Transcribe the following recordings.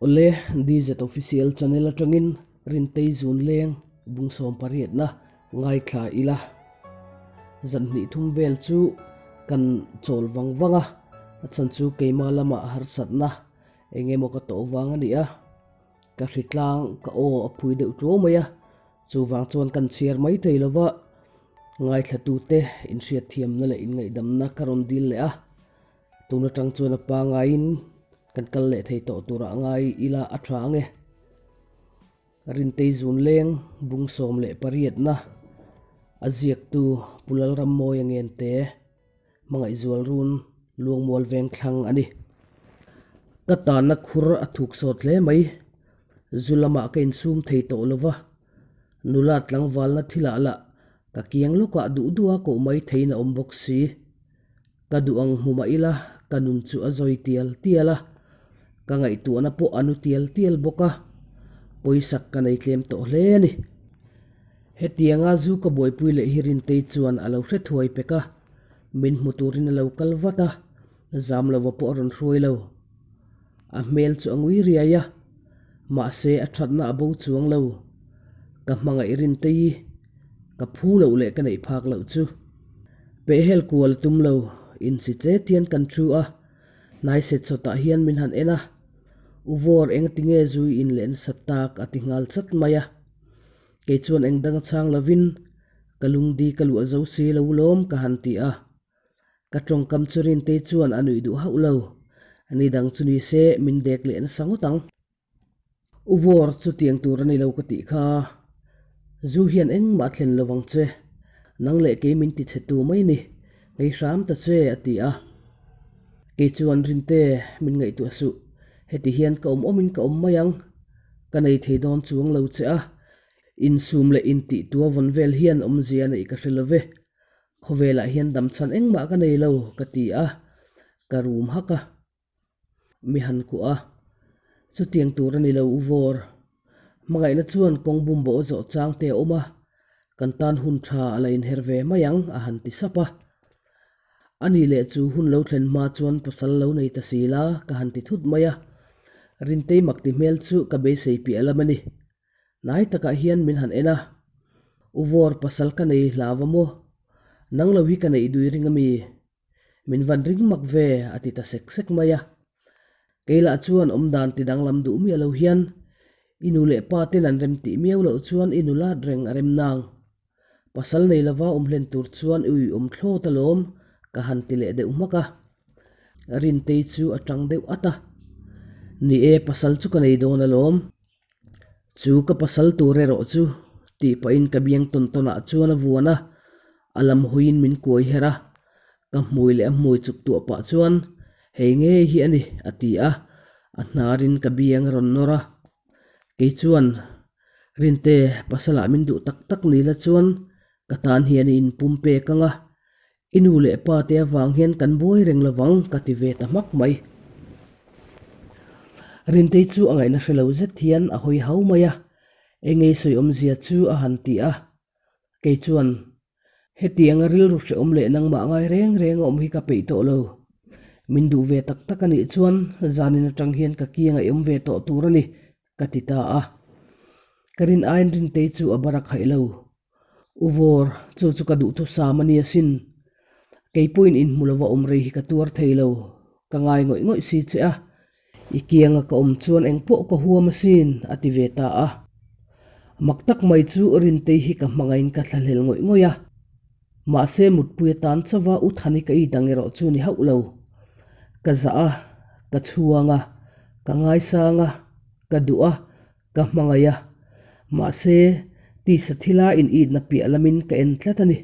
Awle, DZ Official Channel atangin Rintei Zun Leng bung sawmpariatna ngaithla ila. Zan hnih thum vel chu kan chawl vang vang a, a chhan chu keima lamah harsatna eng emaw ka tawh vang a ni a. Ka hritlang ka aw a phui deuh tuau mai a, chuvang chuan kan chhiar mai thei lo va, ngaithlatute inhriatthiamna leh inngaihdamna ka rawn dil leh a, tun atang chuan a pangaiin kan kal leh thei tawh turah ngai ila a tha ang e. Rintei zun leng bung 18na a ziaktu Pu Lalrammawia Ngente. Hmangaihzual run Luangmual veng thlang a ni. Ka tanna khur a thuk sawt hle mai. Zu lamah ka insum thei tawh lo va, nula tlangvalna thilah lah ka kiang lawkah duh duh a koh mai theiin a awm bawk si. Ka duh ang hmu mah ila ka nun chu a zawi tial tial a, ka ngaihtuahna pawh a nu tial tial bawk a, pawisak ka nei tlem tawh hle a ni. Hetianga zu ka buaipui leh hi Rintei chuan a lo hre thuai pek a, min hmu turin a lo kal vat a, zam lova pawh a rawn hruai lo. A hmel chu a ngui riai a, mahse a thatna a bo chuang lo. Ka hmangaih Rintei, ka phu loh leh ka neih phak loh chu. Pehhel kual a tum lo, insi chet hian kan thu a, hnai set chawtah hian min han en a, U Vawr engati nge zu i in leh nasa tak a ti nghal chat mai a. Kei chuan eng dang a chhang lovin ka lungdi ka luah zo si lo lawm ka han ti a. Ka tawngkam chu Rintei chuan a nuih duh hauh lo. Ni dang chu ni se min dek leh nasa ngawt ang. U Vawr chu tiang tur a ni lo ka tih kha. Zu hian engmah a thlen lo vang che. Nang leh kei min ti chhe tu mai ni. Ngei hram ta che a ti a. Kei chuan Rinte min ngaihtuah suh. Heti hian ka awm awmin ka awm mai ang. Ka nei thei dawn chuang lo che a, insum leh intih tua vawn vel hian awmzia neih ka hre lo ve. Khawvelah hian damchhan engmah ka nei lo, ka ti a, ka rum hak a. Mi han kuah a, chutiang tur a ni lo u Vawr. Hmangaihna chuan kawng bum bawh zawh chang te a awm a, kan tan hun tha a la inher ve mai ang, a han ti sap a. A ni leh chu hun lo thlen hma chuan pasal lo nei ta si la ka han ti thut mai a, Rintei mak ti hmel chu ka beisei piah lam a ni. Hnai takah hian min han en a, U Vawr pasal ka nei hlau a maw? Nang lo hi ka neih dui ring a mi? Min van ring mak ve a ti ta sek sek mai a. Kei lah chuan awmdan ti danglam duh miah lo hian i nu leh pa ten an rem tih miau loh chuan i nu lat reng a rem nang. Pasal nei lova awm hlen tur chuan i ui awm thlawt alawm ka han ti leh deuh hmak a. Rintei chu a tang deuh at a. Ni e, pasal chu ka nei dawn alawm. Chu ka pasal tur erawh chu tih pahin ka biang tawn tawnah chuan a vuan a, a lam hawiin min kuai her a. Ka hmui leh a hmui chuk tuah pah chuan hei ngei hi a ni a ti a, a hnarin ka biang a rawn nawr a. Kei chuan Rinte, pasalah min duh tak tak ni la chuan ka tan hian i inpum pek ang a, i nu leh pa te avang hian kan buai reng lovang ka ti ve ta hmak mai. Rintei chu a ngaihna hre lo zet hian a hawi hau mai a, engei sawi awmzia chu a han ti a, kei chuan Hetianga rilru hrehawm leh nangmah ngai reng reng a awm hi ka peih tawh lo. Min duh ve tak tak a nih chuan zanin atang hian ka kiang a awm ve tawh tur a ni, ka ti ta a. Ka rin aiin Rintei chu a bar a khaih lo. U Vawr, chu chu ka duhthusam a ni asin. Kei pawhin inhmu lova awm rei hi ka tuar thei lo. Ka ngai ngawih ngawih si che a. I kianga ka awm chuan engpawh ka huam asin, a ti ve ta a. Mak tak mai chu Rintei hi ka hmangaiin ka thlahlel ngawih ngawih a. Mahse mutpui atan chauva U Thani ka i dang erawh chu ni hauh lo. Ka zah a, ka chhuang a, ka ngaisang a, ka duh a, ka hmangaih a. Mahse tisa thila in itna piah lamin ka en tlat a ni.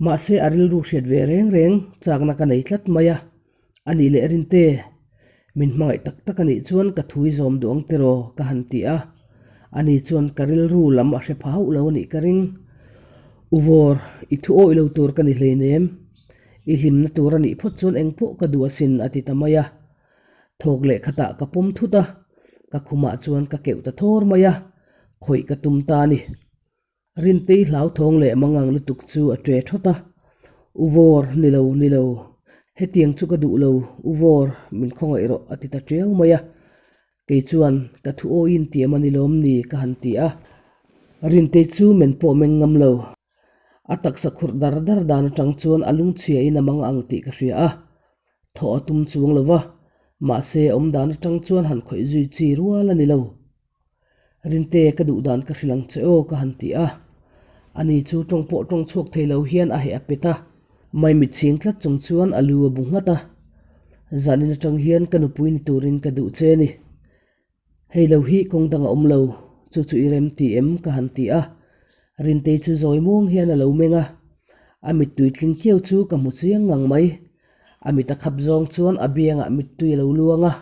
Mahse a rilru hriat ve reng reng chakna ka nei tlat mai a. A nih leh Rinte, min hmangaih tak tak a nih chuan ka thui zawm duh ang tiraw ka han ti a. Ani chuan ka rilru lam a hre pha hauh lo a nih ka ring. U Vawr, i thu awih lo tur ka ni hleinem. I hlimna tur a nih phawt chuan engpawh ka duh asin a ti ta mai a. Thawk leh khatah ka pawm thut a, ka khumah chuan ka keuh ta thawr mai a, khawih ka tum ta a ni. Rintei hlauthawng leh mangang lutuk chu a ṭe ṭhawt a, U Vawr, ni lo, ni lo, hetiang chu ka duh lo, U Vawr, min khawngaih rawh a ti ta ṭiau mai a. Kei chuan, Ka thu awiin tiam a ni lawm ni? ka han ti a. Rintei chu men pawh meng ngam lo. A taksa khurh dar dar dan atang chuan a lungchhiain a mang ang tih ka hria a. Thawh a tum chuang lo va, mahse awm dan atang chuan han khawih zui chi rual a ni lo. Rinte ka duh dan ka hrilh ang che aw ka han ti a. Ani chu tawng pawh tawng chhuak thei lo hian a heh a pet a. Maimit chhing tlat chung chuan a lu a bu nghat a. Zanin atang hian ka nupui ni turin ka duh che a ni. Hei lo hi kawng dang a awm lo, chu chu i rem ti em? ka han ti a. Rintei chu zawi muang hian a lo meng a, a mittui tling kiau chu ka hmu chiang ngang mai. A mit a khap zawng chuan a biangah mittui a lo luang a,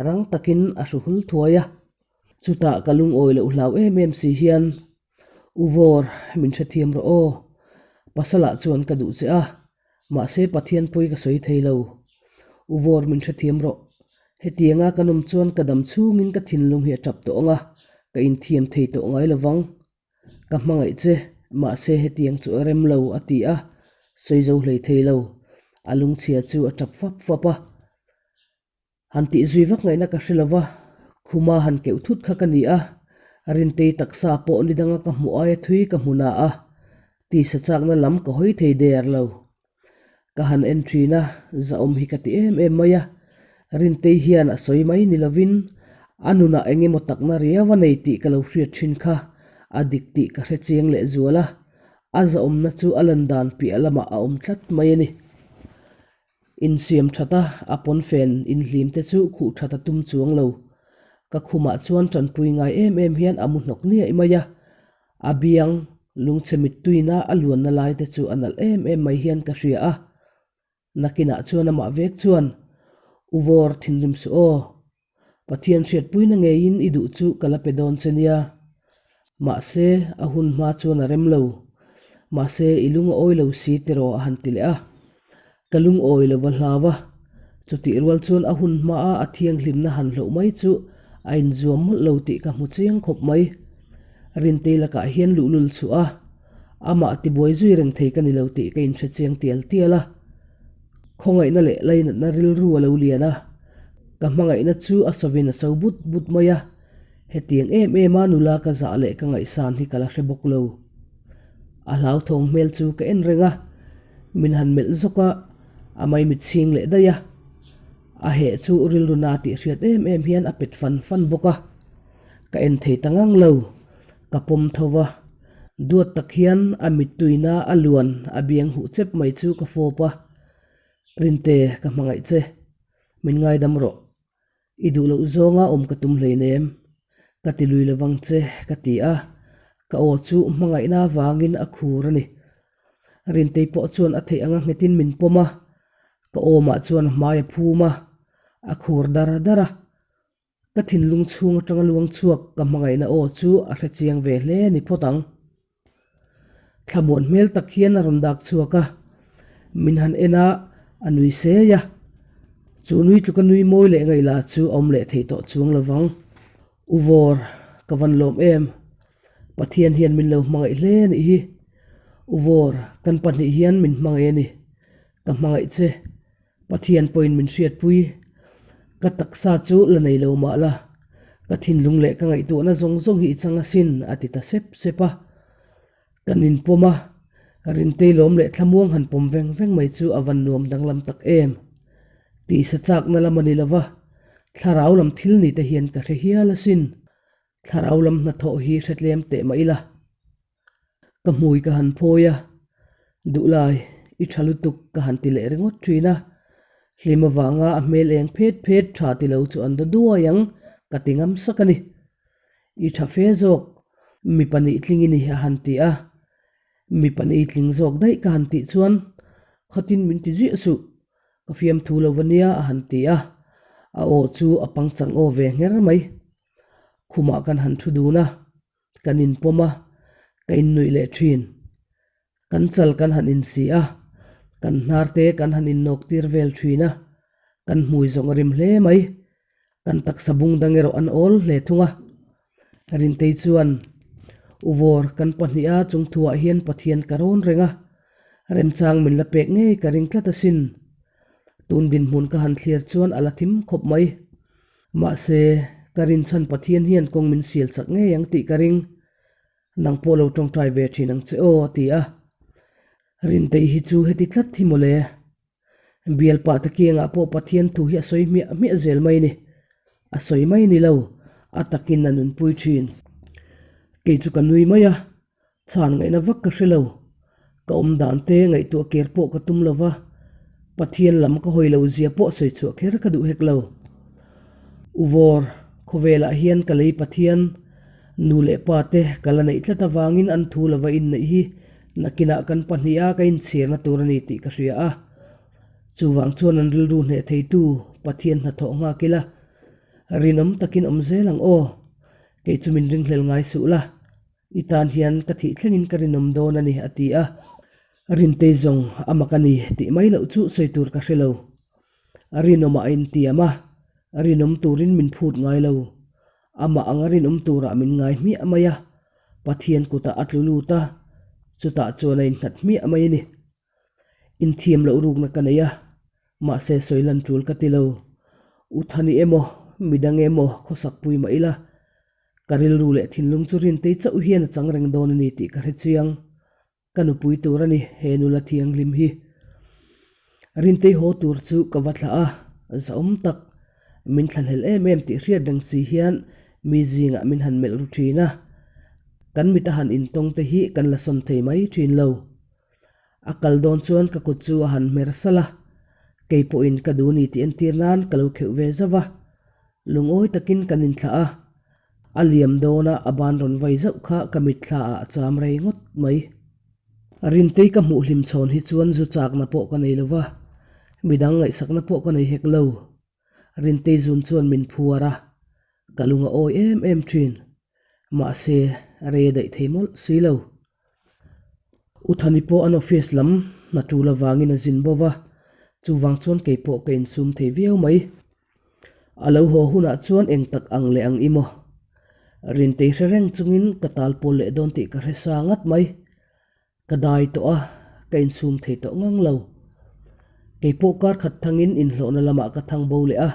rang takin a hru hul thuai a. Chutah ka lungawi loh hlau em em si hian, U Vawr, min hrethiam rawh aw. Pasalah chuan ka duh che a, mahse Pathian pawi ka sawi thei lo. U Vawr min hrethiam rawh. Hetianga ka nawm chuan ka dam chhungin ka thinlung hi a tap tawh ang a, ka inthiam thei tawh ngai lo vang. Ka hmangaih che, mahse hetiang chu a rem lo, a ti a, sawi zo hlei thei lo. A lungchhia chu a tap fap fap a. Han tih zui vak ngaihna ka hre lo va, khuma han keuh thut kha ka ni a, Rintei taksa pawh ni danga ka hmuh aia thui ka hmu na a, tisa chakna lam ka hawi thei der lo. Ka han en thin a, zahawm hi ka ti em em mai a, Rintei hian a sawi mai ni lovin a nunah eng emaw takna riau a nei tih ka lo hriat thin kha a dik tih ka hre chiang lehzual a, a zahawmna chu a lan dan piah lamah a awm tlat mai a ni. Insiam that a, a pawnfen inhlim te chu khuh that a tum chuang lo. Ka khumah chuan tanpui ngai em em hian a mu hnawk niaih mai a, a biang lungchhe mittuina a luanna lai te chu a nalh em em mai hian ka hria a. Nakinah chuan amah vek chuan, U Vawr thinrim suh aw. Pathian hriatpuina ngeiin i duh chu ka la pe dawn che nia. Mahse, a hun hma chuan a rem lo. Mahse, i lung a awi lo si tiraw a han ti leh a. Ka lung awi lo va hlau a. Chutih rual chuan a hun hmaa a thianghlimna han hloh mai chu a inzuam mawlh lo tih ka hmu chiang khawp mai. Rintei lakah hian luhlul chhuah a, amah tibuai zui reng thei ka ni lo tih ka inhre chiang tial tial a. Khawngaihna leh lainatna rilru a lo lian a, ka hmangaihna chu a sawin a so but but mai a, hetiang em em a nula ka zah leh ka ngaihsan hi ka la hre bawk lo. A hlauthawng hmel chu ka en reng a, min han melh zawk a, a maimit chhing leh daih a, a heh chu rilru na tih hriat em em hian a pet fan fan bawk a, ka en thei ta ngang lo, ka pawm tho va, duat tak hian a mittuina a luan a biang huh chep mai chu ka fawp a, Rinte ka hmangaih che, min ngaidam rawh, i duh loh zawnga awm ka tum hleinem, ka ti lui lovang che ka ti a, ka aw chu hmangaihna avangin a khur a ni. Rintei pawh chuan a theih anga nghetin min pawm a, ka awmah chuan a hmai a phum a, a khur dar dar a. Ka thinlung chhung atanga luang chhuak ka hmangaihna aw chu a hre chiang ve hle ni phawt ang. Thlamuan hmel tak hian a rawn dak chhuak a, min han en a, a nui sei a. Chu nui tluka nui mawi leh ngaihla chu a awm leh thei tawh chuang lo vang. U Vawr, ka van lawm em? Pathian hian min lo hmangaih hle a nih hi. U Vawr, kan pahnih hian min hmangaih a ni. Ka hmangaih che. Pathian pawhin min hriatpui. Ka taksa chu la nei lo mah la, ka thinlung leh ka ngaihtuahna zawng zawng hi i chang asin, a ti ta sep sep a. Kan inpawm a, Rintei lawm leh thlamuang han pawm veng veng mai chu a van nuam danglam tak em. Tisa chakna lam a ni lo va, thlarau lam thil ni te hian ka hre hial asin. Thlarau lam hnathawh hi hre tlem teh mah ila. Ka hmui ka han phawi a, Duhlai, i tha lutuk ka han ti leh ringawt thin a, hlim avanga a hmel eng phet phet tha ti lo chu an daw duai ang ka ti ngam sak a ni. I tha fe zawk, mipa nih tling i ni a han ti a, mipa nih tling zawk daih ka han tih chuan khatin min ti ziah suh, ka fiamthu lo va nia a han ti a, a aw chu a pangchang aw ve ngher mai. Khumah kan han thu dun a. Kan inpawm a, ka innuih leh thin. Kan chal kan han insi a, kan hnar te kan han innawk tir vel thin a, kan hmui zawng a rim hle mai. Kan taksa bung dang erawh an awl hle thung a. Rintei chuan, U Vawr, kan pahniha chungthuah hian Pathian ka rawn reng a, remchang min la pek ngei ka ring tlat asin. Tun dinhmun ka han thlir chuan a la thim khawp mai. Mahse. Ka rinchhan Pathian hian kawng min sial chak ngei ang tih ka ring. Nang pawh lo tawngtai ve thin ang che aw, a ti a. Rintei hi chu heti tlat hi mawle. Bialpa te kiangah pawh Pathian thu hi a sawi hmiah hmiah zel mai ni. A sawi mai ni lo, a takin a nunpui thin. Kei chu ka nui mai a, Chhan ngaihna vak ka hre lo. Ka awm dan te ngaihtuah ker pawh ka tum lo va, Pathian lam ka hawi lo zia pawh sawi chhuah kher ka duh hek lo. U Vawr, khawvelah hian ka lei Pathian, nu leh pa te ka la neih tlat avangin an thu lova inneih hi nakinah kan pahniha ka inchhirna tur a ni tih ka hria a. Chuvang chuan an rilru hneh theitu Pathian hnathawh nghak ila, rinawm takin awm zel ang aw. Kei chu min ringhlel ngai suh la. I tan hian ka thih thlengin ka rinawm dawn a ni, a ti a. Rintei zawng a mak a ni tih mai loh chu sawi tur ka hre lo. Rinawmah a intiam a, rinawm turin min phut ngai lo. Amah anga rinawm turah min ngai hmiah mai a, Pathian kutah a tlu lut a, chutah chuan a innghat hmiah mai a ni. Inthiam loh rukna ka nei a, mahse sawi lan tul ka ti lo. U Thani emaw, midang emaw khawsakpui mah ila, ka rilru leh thinlung chu Rintei chauh hian a chang reng dawn a ni tih ka hre chiang. Ka nupui tur a ni he nula thianghlim hi. Rintei haw tur chu ka va thlah a, zahawm tak, min thlahlel em em tih hriat reng si hian mi zingah min han melh ru thin a, kan mit a han intawng te hi kan la sawn thei mai thin lo. A kal dawn chuan ka kut chu a han hmer salh a, kei pawhin ka duh ni tih entir nan ka lo kheuh ve zauh va. Lungawi takin kan inthlah a, a liam dawna a ban rawn vai zauh kha ka mitthla ah a cham rei ngawt mai. Rintei ka hmuh hlim chhawn hi chuan zu chakna pawh ka nei lo va, midang ngaihsakna pawh ka nei hek lo. Rintei zun chuan min phuar a, ka lung a awi em em thin. Mahse, rei a daih thei mawlh si lo. U Thani pawh an office lam hna tul avangin a zin bo va, chuvang chuan kei pawh ka insum thei viau mai. A lo haw hunah chuan eng tak ang leh ang i maw? Rintei hre reng chungin ka tal pawl leh dawn tih ka hre sa ngat mai. Ka dai tawh a, ka insum thei tawh ngang lo. Kei pawh kar khat thangin inhlawhna lamah ka thang bo leh a,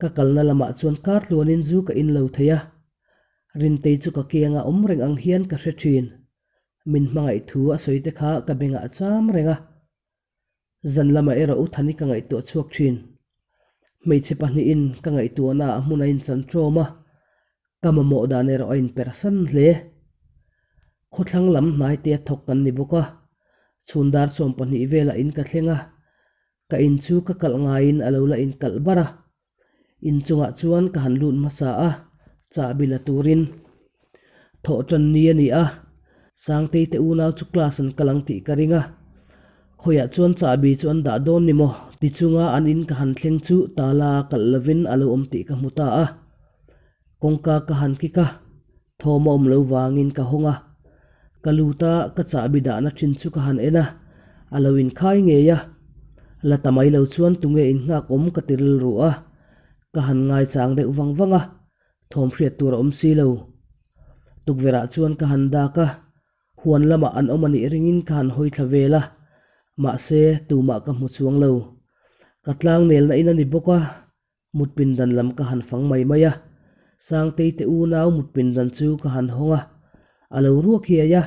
ka kalna lamah chuan kar tluanin zu ka in lo thei a. Rintei chu ka kianga awm reng ang hian ka hre thin. Min hmangaih thu a sawi te kha ka bengah a cham reng a. Zan lamah erawh u Thani ka ngaihtuah chhuak thin. Hmeichhe pahnihin ka ngaihtuahna ah hmun a inchan ṭawm a, ka mamawh dan erawh a inpersan hle. Khawthlang lam hnaite a thawk kan ni bawk a, chhun dar 12 velah in ka thleng a, ka in chu ka kalh ngaiin a lo la inkalh bar a. Inchungah chuan ka han lut hmasa a, chahbi la turin thawh tan ni a ni a, Sangtei te unau chu class an kal ang tih ka ring a, khawiah chuan chahbi chu an dah dawn ni maw? Ti chunga an in ka han thleng chu tala a kalh lovin a lo awm tih ka hmu ta a, kawngka ka han kik a, thawm a awm lo vangin ka hawng a, ka lut a, ka chahbi dahna thin chu ka han en a, a lo inkhai ngei a, la ta mai lo chuan tunge innghak awm ka ti rilru a, ka han ngaichang deuh vang vang a, thawm hriat tur a awm si lo. Tukverh ah chuan ka han dak a, huan lamah an awm a nih ringin ka han hawi thla vel a, mahse tumah ka hmu chuang lo. Ka tlangnelna in a ni bawk a, Mut pindan lam ka han fang mai mai a, Sangtei te unau mut pindan chu ka han hawng a, a lo ruak hiai a.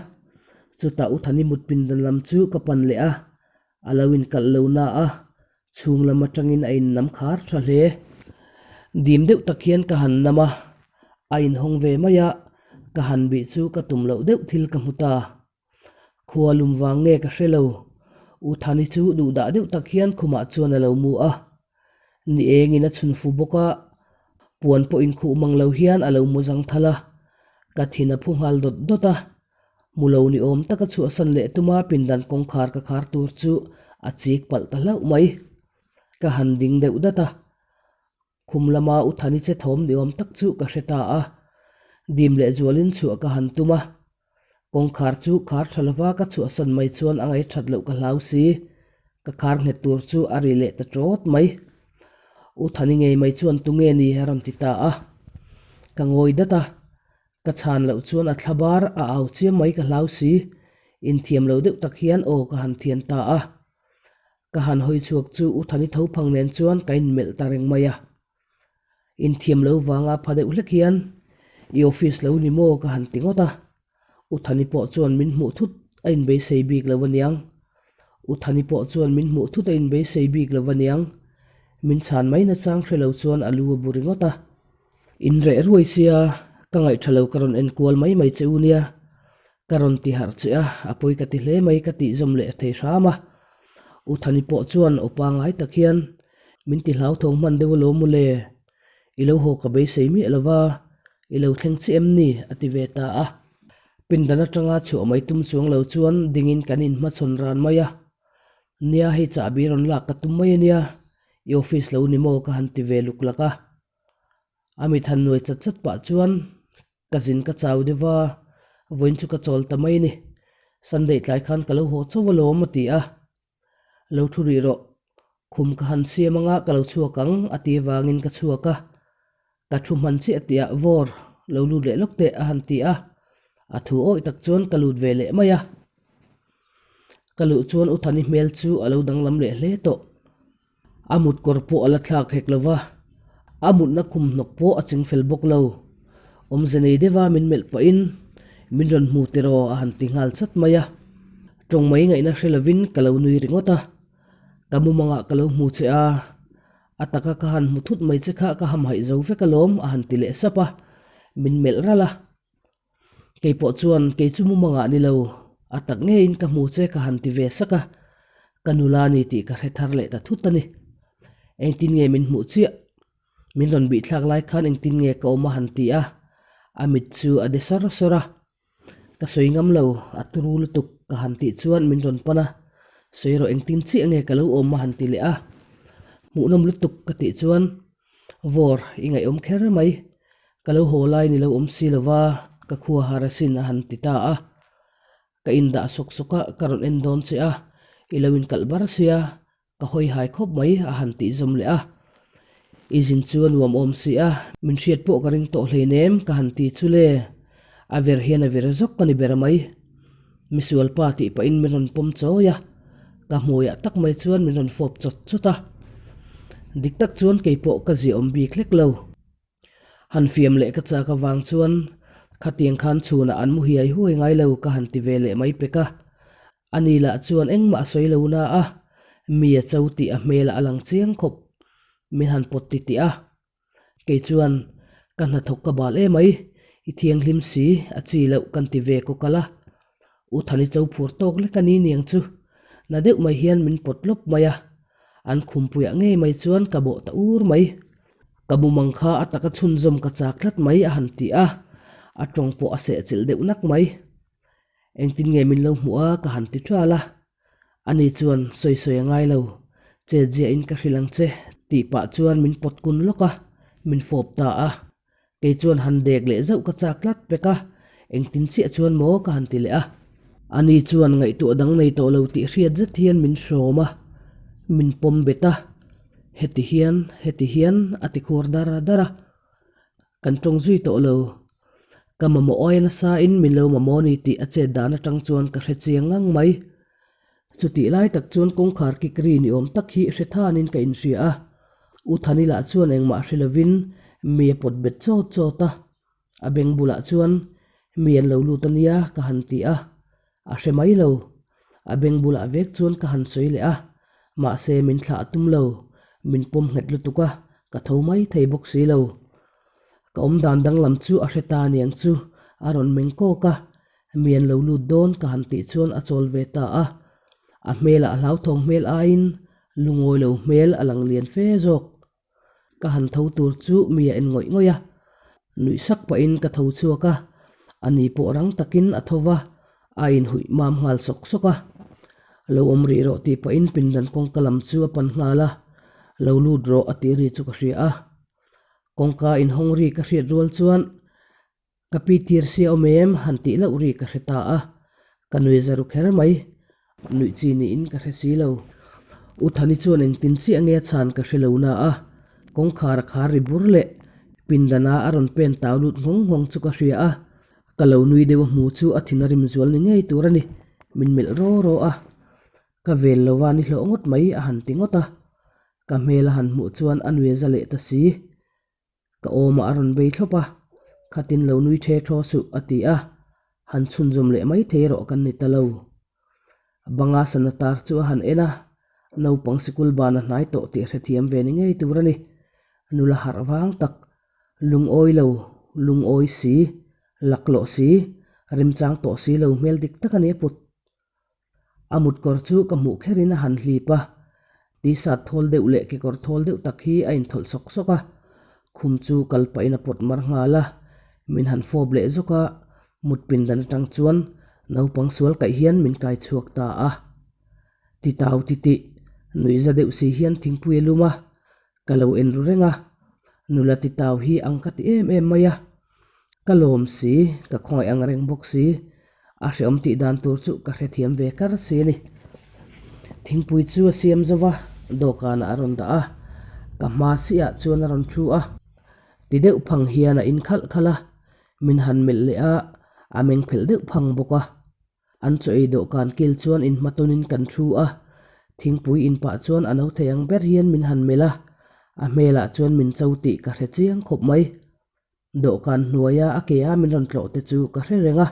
Chutah U Thani mut pindan lam chu ka pan leh a, a lo inkalh lo na a, chhung lam atangin a innam khar tha hle. Dim deuh tak hian ka han nam a, a inhawng ve mai a, ka han bih chu ka tum loh deuh thil ka hmu ta. Khua lum vang nge ka hre lo. U Thani chu duhdah deuh tak hian khumah chuan a lo mu a. Ni engin a chhun fu bawk a, puan pawh inkhuh mang lo hian a lo mu zang thal a. Ka thin a phu nghal dawt dawt a. Mu lo ni awm taka chhuahsan leh tuma pindan kawngkhar ka khar tur chu a chik palh ta hlauh mai. Ka han ding deuh dat a. Khum lama U Thani che thawm ni awm tak chu ka hre ta a. Dim leh zualin chhuah ka han tum a. Kawngkhar chu khar tha lova ka chhuahsan mai chuan a ngaithat loh ka hlau si. Ka khar nghet tur chu a ri leh ta tawt mai. U Thani ngei mai chuan tunge ni a rawn ti ta a. Ka ngawi dat a. Ka chhan loh chuan a thla bar a au chiam mai ka hlau si. Inthiam lo deuh tak hian aw ka han thian ta a. Ka han hawi chhuak chu U Thani tho phang nen chuan ka inmelh ta reng mai a. Inthiam lo vanga pha deuh hlek hian, I office lo ni maw? ka han ti ngawt a. U Thani pawh chuan min hmuh thut a inbeisei bik lo aniang. U Thani pawh chuan min hmuh thut a inbeisei bik lo aniang. Min chhan mai nachang hre lo chuan a lu a bu ringawt a. In reh ruai sia, ka ngaihṭha lo ka rawn en kual mai mai che u nia. Ka rawn ti harh che a, a pawi ka ti hle mai ka tih zawm leh thei hram a. U Thani pawh chuan aw pangai tak hian min ti hlauthawng hman deuh alawm mawle. I lo haw ka beisei miah lo va, i lo thleng chiah em ni? a ti ve ta a. Pindan atanga chhuah mai tum chuang lo chuan dingin kan inhmachhawn ran mai a. Nia hei chahbi rawn lak ka tum mai ania, i office lo ni maw ka han ti ve luk lak a. A mit han nuai chat chat pah chuan ka zin ka chau deuh va, vawiin chu ka chawl ta mai a ni. Sunday tlai khan ka lo haw chauh alawm a ti a. Lo thu rih rawh, khum ka han siam anga ka lo chhuak ang a ti avangin ka chhuak a. Ka thu hman chiah tihah vawr lo lut leh lawk teh a han ti a, a thu awih tak chuan ka lut ve leh mai a. Ka luh chuan U Thani hmel chu a lo danglam leh hle tawh. A mut kawr pawh a la thlak hek lo va, a mutna khum hnawk pawh a ching fel bawk lo. Awmze nei deuha min melh pahin, Min rawn hmu tiraw a han ti nghal chat mai a. Tawng mai ngaihna hre lovin ka lo nui ringawt a. Ka mumangah ka lo hmu che a, a taka ka han hmu thut mai che kha ka hamhaih zo vek alawm a han ti leh sap a, min melh ralh a. Kei pawh chuan kei chu mumangah ni lo, a tak ngeiin ka hmu che ka han ti ve sak a, ka nula ni tih ka hre thar leh ta thut a ni. Engtin nge min hmuh chiah? Min rawn bih thlak lai khan engtin nge ka awm a han ti a, a mit chu a de sawr sawr a. Ka sawi ngam lo, a turu lutuk ka han tih chuan min rawn pan a, sawi rawh engtin chiah nge ka lo awm a han ti leh a, hmuhnawm lutuk ka tih chuan vawr i ngaihawm kher mai. Ka lo haw lai ni lo awm si lova, ka khua har asin a han ti ta a. Ka indah sawk sawk a, ka rawn en dawn che a, i lo inkalh bar sia, ka hawi hai khawp mai a han tih zawm leh a. I zin chu a nuam awm si a, min hriat pawh ka ring tawh hleinem ka han ti chu le. A ver hian a ver zawk ka ni ber mai. Misual pa tih pahin min rawn pawm chawi a, ka hmuiah tak mai chuan min rawn fawp chawt chawt a. Dik tak chuan keipawh ka ziaawm bik hlek lo. Han fiam leh ka chak avang chuan khatiang khan chhunah an mu hiai huai ngai lo ka han ti ve leh mai pek a. Ani lah chuan engmah a sawi lo na a, mi a cho tih a hmelah a lang chiang khawp. Min han pawt ti tih a. Kei chuan ka hnathawk ka bal emai, i thianghlim si a chi loh kan ti ve kawk a. U Thani cho phur tawk lek a ni niang chu. Na deuh mai hian min pawt lawp mai a. An khumpuiah ngei mai chuan ka bawh ta ur mai. Ka mumang kha a taka chhunzawm ka chak tlat mai a han ti a, a tawng pawh a sehchilh deuh nak mai. Engtin nge min lo hmuh a ka han ti ṭual a. Ani chuan sawi sawi a ngai lo, chet ziahin ka hrilh ang che tih pah chuan min pawt kun lawk a, min fawp ta a. Kei chuan han dek leh zauh ka chak tlat pek a, engtin chiah chuan maw ka han ti leh a. Ani chuan ngaihtuah dang nei tawh lo tih hriat zet hian min hrawm a, min pawm bet a, heti hian, heti hian a ti khur dar dar a. Kan tawng zui tawh lo. Ka mamawh aia nasa in min lo mamawh ni tih a chet dan atang chuan ka hre chiang ngang mai. Chutih lai tak chuan kawngkhar kik ri ni awm tak hi hre thanin ka inhria a, U Thani lah chuan engmah hre lovin mi a pawt bet chawt chawt a, a beng bulah chuan mi an lo lut a nia ka han ti a, a hre mai lo. A beng bulah vek chuan ka han sawi leh a, mahse min thlah a tum lo, min pawm nghet lutuk a, ka tho mai thei bawk si lo. Ka awmdan danglam chu a hre ta aniang chu a rawn meng kawk a, Mi an lo lut dawn ka han tih chuan a chawl ve ta a, a hmelah hlauthawng hmel aiin lungawi lo hmel a lang lian fe zawk. Ka han tho tur chu mi a en ngawih ngawih a, nuih sak pahin ka tho chhuak a, ani pawh rang takin a tho va, a inhuih mam nghal sawk sawk a. Lo awm rih rawh tih pahin pindan kawngka lam chu a pan nghal a, lo lut rawh a tih ri chu ka hria a. Kawngka inhawng ri ka hriat rual chuan Ka pi tir sia awm em? han tih loh ri ka hre ta a, ka nui za ru kher mai. Nuih chi niin ka hre si lo. U Thani chuan engtin chiah nge a chhan ka hre lo na a, kawngkhar a khar ri bur leh pindana a rawn pen tau lut nghawng nghawng chu ka hria a, ka lo nui deuh a hmu chu a thin a rim zual ni ngei tur a ni, min melh raw raw a. Ka vel lo a ni hlawh ngawt mai a han ti ngawt a, ka hmel a han hmuh chuan a nui za leh ta si. Ka awmah a rawn bei thlawp a, Khatin lo nui ṭhe ṭhaw suh, a ti a, han chhunzawm leh mai thei erawh kan ni ta lo. Banga sana tar chu a han en a, naupang sikul ban a hnai tawh tih hrethiam ve ni ngei tur a ni. Nula harh vang tak, lungawi lo, lungawi si, laklawh si, remchang tawh si lo hmel dik tak a ni a put. A mutkawr chu ka hmuh kherin a han hlip a, t-shirt thawl deuh leh kekawr thawl deuh tak hi a inthawlh sawk sawk a, khum chu kal pahin a pawt mar nghal a, min han fawp leh zawk a, mut pindan atang chuan naupang sual kaih hian min kai chhuak ta a. Titau titih, nuihza deuh si hian thingpui a lum a, Ka lo en ru reng a, nula titau hi ang ka ti em em mai a, ka lawm si, ka khawngaih ang reng bawk si, a hreawm tih dan tur chu ka hrethiam ve kar si a ni. Thingpui chu a siam zo va, dawhkanah a rawn dah a, ka hma siah chuan a rawn thu a, ti deuh phang hian a in khalh khalh a, min han melh leh a, a meng phelh deuh phang bawk a. An chaw ei dawhkan kil chuan inhmatawnin kan thu a, thingpui in pah chuan a no thei ang ber hian min han melh a, a hmelah chuan min cho tih ka hre chiang khawp mai. Dawhkan hnuaia a ke a min rawn tlawh te chu ka hre reng a,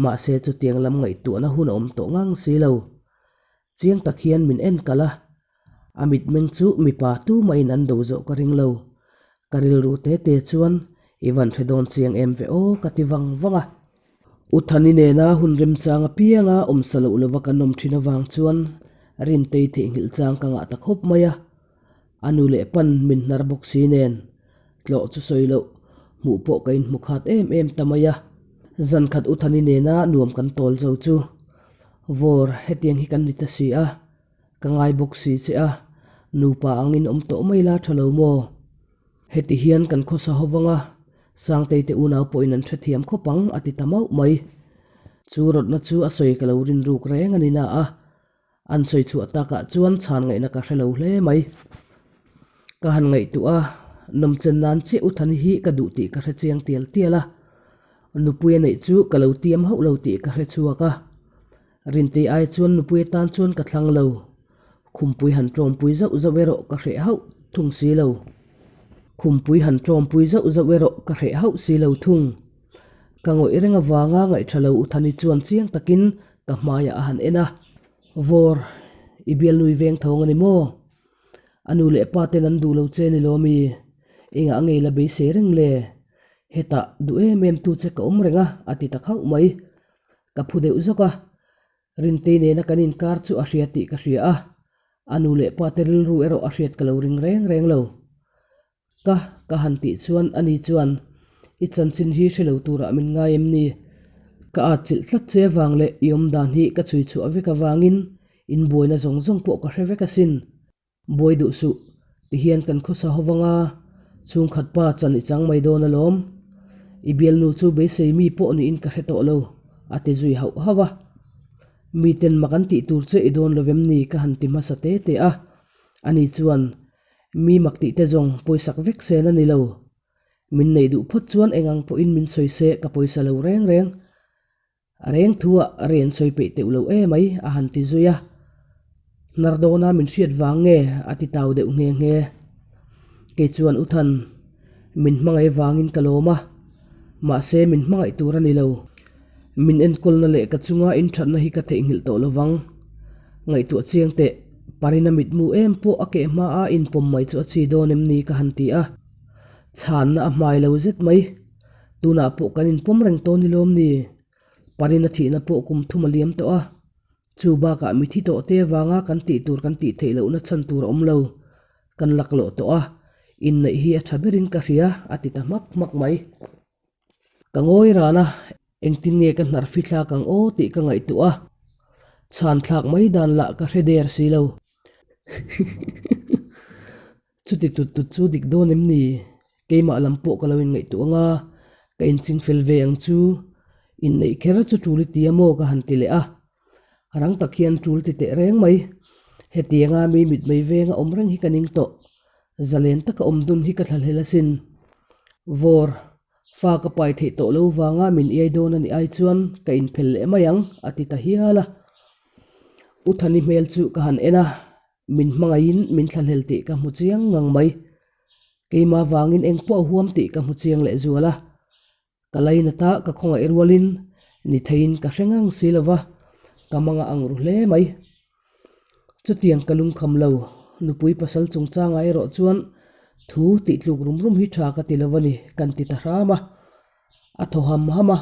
mahse chutiang lam ngaihtuahna hun a awm tawh ngang si lo. Chiang tak hian min en kalh a, a mitmeng chu mipa tumahin an do zawh ka ring lo. Ka rilru te te chuan i van hre dawn chiang em ve aw ka ti vang vang a. U Thani nena hun remchang apianga awmsa loh lova kan awm thin avang chuan Rintei theihnghilh chang ka ngah ta khawp mai a. A nu leh pan min hnar bawk si nen tlawh chu sawi loh hmuh pawh ka inhmu khat em em ta mai a. Zankhat U Thani nena nuam kan tawl zo chu Vawr hetiang hi kan ni ta si a, ka ngai bawk si che a, nupa angin awm tawh mai la tha lo maw? Heti hian kan khawsa ho vang a, Sangtei te unau pawhin an hrethiam khawp ang a ti ta mauh mai. Chu rawtna chu a sawi ka lo rinruk reng a ni na a, an sawi chhuah takah chuan chhan ngaihna ka hre lo hle mai. Ka han ngaihtuah a, nawmchen nan chiah u Thani hi ka duh tih ka hre chiang tial tial a, nupui a neih chu ka lo tiam hauh lo tih ka hre chhuak a. Rintei ai chuan nupui atan chuan ka thlang lo. Khumpui han tawmpui zauh zauh erawh ka hreh hauh thung si lo. Khumpui han tawmpui zauh zauh erawh ka hreh hauh si lo thung. Ka ngawih reng avanga ngaihtha lo U Thani chuan chiang takin ka hmaiah a han en a. Vawr, i bialnui veng thawng a ni maw? A nu leh pa ten an duh lo che ni lo mi? Engah ngei la beisei reng le? Hetah duh em em tu che ka awm reng a, a ti ta khauh mai. Ka phu deuh zawk a, Rintei nena kan inkar chu a hria tih ka hria a, a nu leh pa te rilru erawh a hriat ka lo ring reng reng lo. Ka ka han tih chuan ani chuan, I chanchin hi hre lo turah min ngai em ni? Ka atchilh tlat che avang leh i awm dan hi ka chhui chhuah vek avangin inbuaina zawng zawng pawh ka hre vek asin. Buai duh suh, tihian kan khawsa ho vang a, chhungkhat pa chan i chang mai dawn alawm. I bialnu chu beisei mi pawh niin ka hre tawh lo, a ti zui hauh hauh a. Miten mak an tih tur che i dawn lo vem ni ka han ti hmasa te te a. Ani chuan, Mi mak tih te zawng pawisak vek sen a ni lo. Min neih duh phawt chuan eng ang pawhin min sawi se ka pawisa lo reng reng. A reng thu ah ri an sawi peih teuh lo em ai a han ti zui a. Hnar dawna min hriat vang nge a ti tau deuh nghe nghe. Kei chuan U Than, min hmangaih vangin ka lawm a, mahse min hmangaih tur a ni lo. Min enkawlna leh ka chunga inthatna hi ka theihnghilh tawh lovang. Ngaihtuah chiang teh, Parina mitmu em pawh a keh hma a inpawm mai chu a chi dawn em ni ka han ti a. Chhanna a hmai lo zet mai. Tunah pawh kan inpawm reng tawh ni lawm ni? Parina thihna pawh kum thum a liam tawh a, chu bakah mithi tawh te avanga kan tih tur kan tih theih lohna chhan tur a awm lo. Kan laklawh tawh a, inneih hi a tha berin ka hria a ti ta hmak hmak mai. Ka ngawi ran a, engtin nge ka hnar fithlak ang aw tih ka ngaihtuah a, chhan thlak mai dan lah ka hre der si lo. Chuti tut tut chu dik dawn em ni? Keimah lam pawh ka lo inngaihtuah ang a, ka inching fel ve ang chu. Inneih kher chu tul i ti a maw ka han ti leh a. Rang tak hian tul ti teh reng mai. Hetianga mi mitmei venga awm reng hi ka ning tawh. Zalen taka awm dun hi ka thlahlel asin. Vawr, fa ka pai theih tawh lo vanga min iai dawn a nih ai chuan ka inphel leh mai ang, a ti ta hial a. U Thani hmel chu ka han en a. Min hmangaihin min thlahlel tih ka hmu chiang ngang mai. Keimah vangin eng pawh a huam tih ka hmu chiang lehzual a. Ka lainata ka khawngaih rualin ni theiin ka hre ngang si lova, ka manga ang ru hle mai. Chutiang ka lungkham lo, nupui pasal chungchangah erawh chuan thu tih tluk rum rum hi tha ka ti lo a ni, kan ti ta hram a. A thaw ham ham a,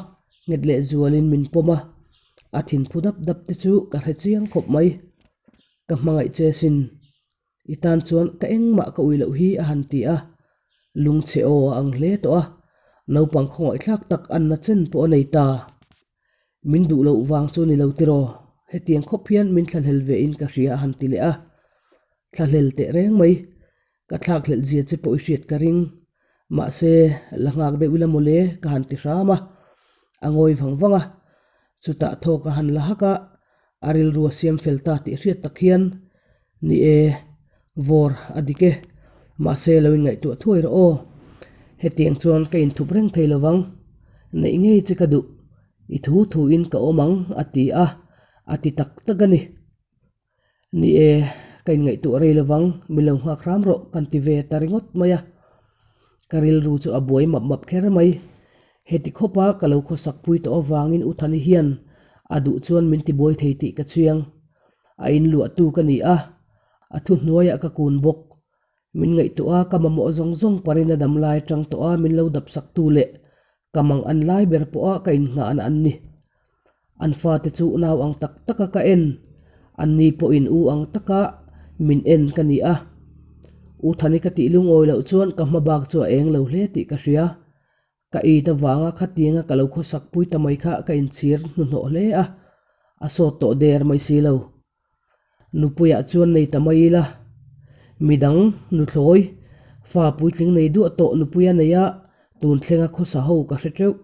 nghet leh zualin min pawm a, a thinphu dap dap te chu ka hre chiang khawp mai. Ka hmangaih che sin. I tan chuan ka engmah ka ui loh hi a han ti a, lungchhe aw a ang hle tawh a, naupang khawngaihthlak tak anna chen pawh a nei ta. Min duh loh vang chu ni lo tiraw, hetiang khawp hian min thlahlel ve in ka hria a han ti leh a, thlahlel teh reng mai, ka thlakhlelh zia che pawh i hriat ka ring, mahse la nghak deuh ila mawle ka han ti hram a, a ngawi vang vang a, chutah thawk a han la hak a, a rilru a siam fel ta tih hriat tak hian Ni e, vawr a dik e, mahse lo inngaihtuah thuai rawh aw. Hetiang chuan ka inthup reng thei lovang, neih ngei che ka duh, i thu thuin ka awm ang a ti a, a ti tak tak a ni. Ni e, ka inngaihtuah rei lovang, min lo nghak hram rawh kan ti ve ta ringawt mai a. Ka rilru chu a buai map map kher mai. Heti khawpa ka lo khawsak pui tawh avangin U Thani hian a duh chuan min tibuai thei tih ka chhiang. A inluahtu ka ni a, a thuhnuaiah ka kun bawk. Min ngaihtuah a, ka mamawh zawng zawng parin a dam lai atang tawh a min lo dapsaktu leh ka mang an lai ber pawha ka innghahna an ni. An fate chu nau ang tak taka ka en, anni pawhin u ang taka min en ka ni a. U Thani ka tih lungawi loh chuan ka hma bak chu a eng lo hle tih ka hria. Ka it avanga khatianga ka lo khawsak pui ta mai kha ka inchhir hnuhnawh hle a, a sawt tawh der mai si lo. Nupuiah chuan nei ta mai ila, midang nuthlawi, fa puitling nei duah tawh nupuia nei a, tun thlenga khawsa ho ka hre teuh.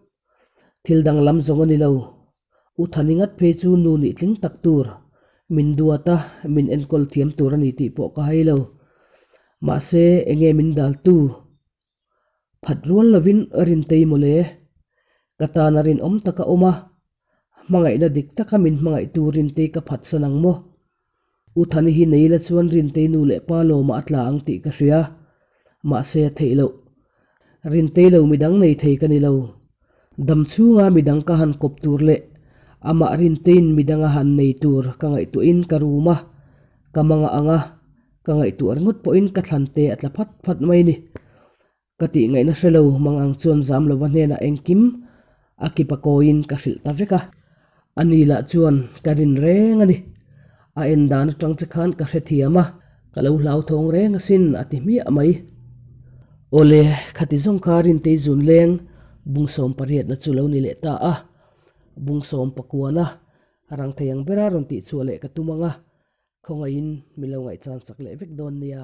Thil danglam zawng a ni lo. U Thani ngat phei chu nu nih tling tak tur, min duat a, min enkawl thiam tur a ni tih pawh ka hai lo. Mahse, enge min daltu? Phat rual lovin Rintei mawle, ka tana rinawm taka awm a, hmangaihna dik taka min hmangaihtu Rintei ka phatsan ang maw? U Thani hi nei la chuan Rintei nu leh pa lawmah a tla ang tih ka hria, mahse a theih loh. Rintei lo midang nei thei ka ni lo. Dam chhunga midang ka han kawp tur leh amah Rinteiin midang a han nei tur ka ngaihtuahin ka rum a, ka manga ang a, Ka ngaihtuah ringawt pawhin ka thlan te a tla phat phat mai ni. Ka tih ngaihna hre lo mang ang chuan zam lova hnenah engkim a kip a kawiin ka hrilh ta vek a. A ni lah chuan ka rin reng a ni. A en dan atang che khan ka hrethiam a, ka lo hlauthawng reng asin a ti hmiah mai. Awle, khati zawng kha Rintei zun leng bungsawm pariatna chu lo ni leh ta a. Bungsawm pakuana rang thei ang bera rawn tihchhuah leh ka tum ang a, Khawngaihin min lo ngaihchan chak leh vek dawn nia.